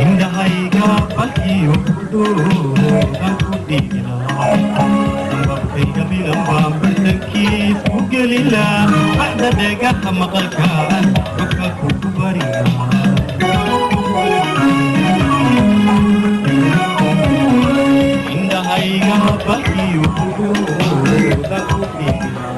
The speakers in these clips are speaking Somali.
Indhahayga balkiyo kudhuudan ku dhiigilaa, sambabkayga bilan baan bartankiis ku gelilaa, baxda dhegaha maqalkaan xogka kugu bariyaa. Indhahayga balkiyo kudhuudan ku dhiigilaa,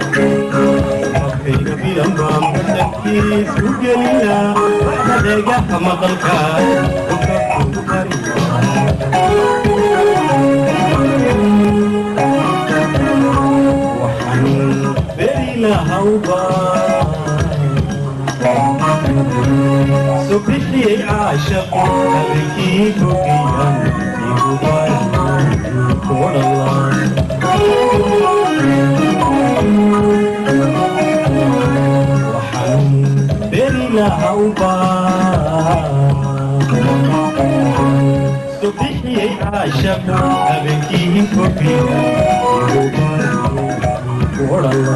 sambabkayga bilan baan bartankiis ku gelilaa, baxda dhegaha maqalkaan xogka kugu bariyaa. Waxaan beri lahawba subixiyey caashaqu, habeenkii fogeyan igu odhala. Waxaan beri lahawba subixiyey caashaqu, habeenkii fogeyan igu odhala.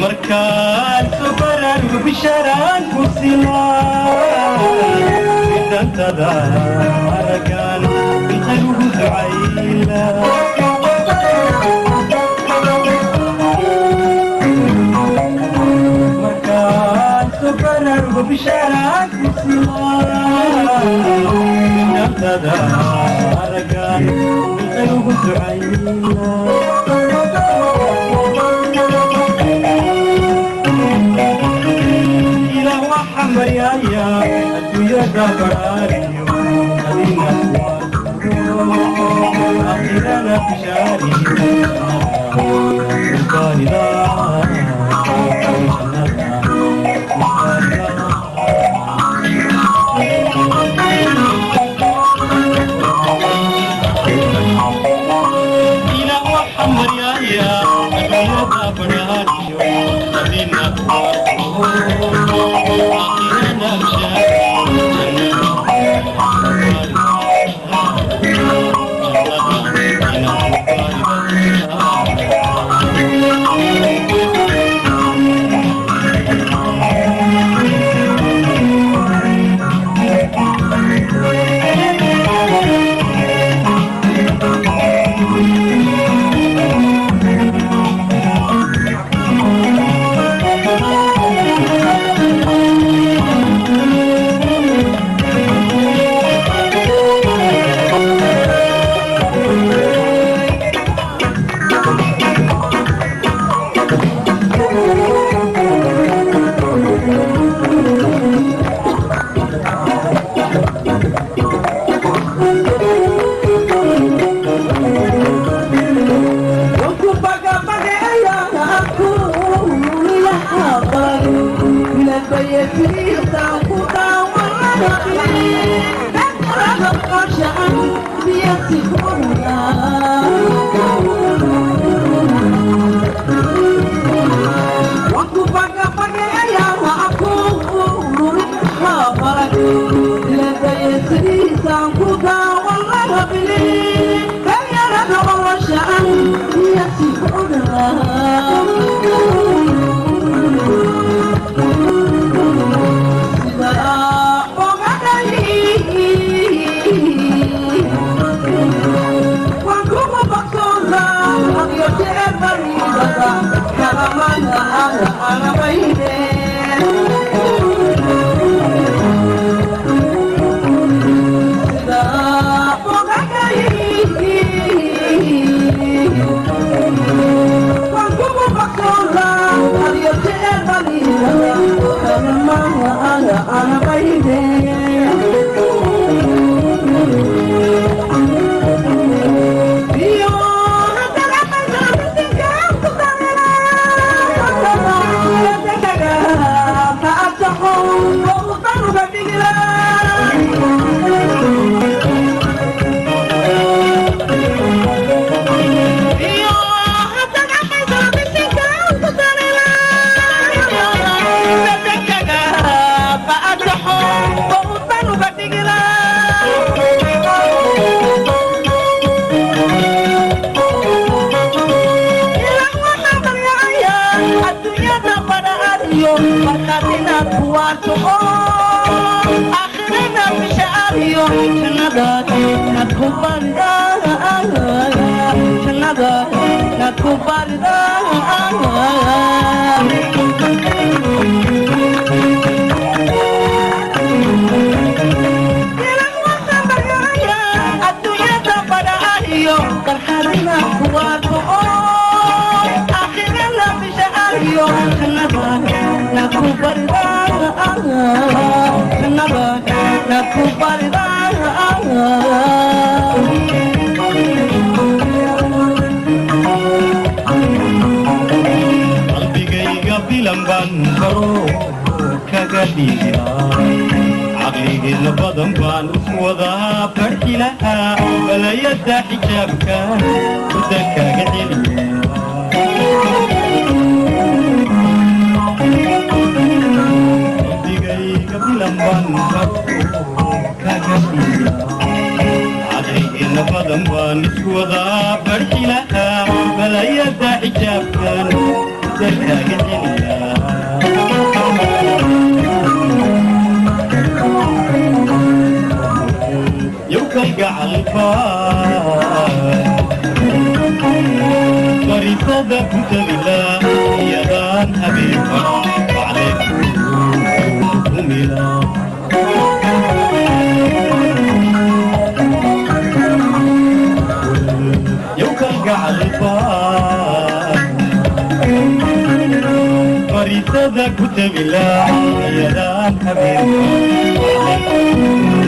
Markaan soo bisharaan ku silaa, bidantada aragaan bilkhayr ugu ducayla. Markaan soo baraarugo bisharaan ku silaa, bidantada aragaan bilkhayr ugu ducayla. Ilaah waxa maryaaya adduunyada baraariyo, adina akhirana bishaariyo baarida. Ilaah waxa maryaaya adduunyada baraariyo, adina akhirana bishaariyo. Qalbigayga bilan baan baro kaga dhigaa caqligeedna badan baan isku wadaa barxi lahaa balayada xijaabka mudda kaga celiya. Qalbigayga bilan baan baro kaga dhigaa caqligeedna badan baan isku wadaa barxi lahaa balayada xijaabkan mudda kaga celiya. Yowkalgacalba barisada kutabila iyadaan habeenba baclekumila. Yowkalgacalba barisada kutabila iyadaan habeenba baclekumila.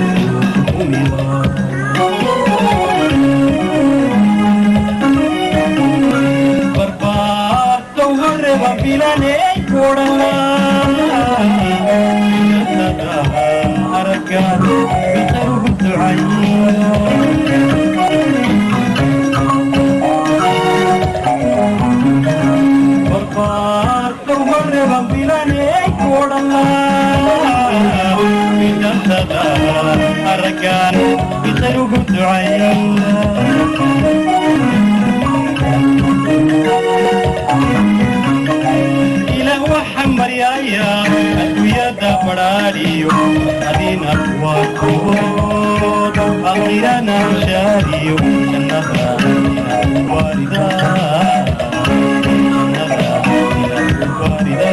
Ilaah waxaan maryaaya adduunyada badhaadhiyo adina waa kuwood aakhirana bishaariyo jannada waarida jannada waarida.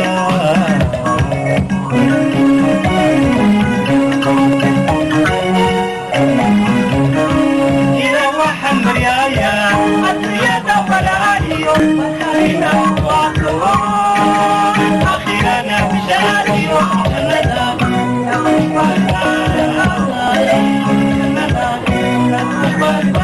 Ilaah waxaan maryaaya adduunyada badhaadhiyo adina waa kuwood aakhirana bishaariyo jannada waarida jannada waarida.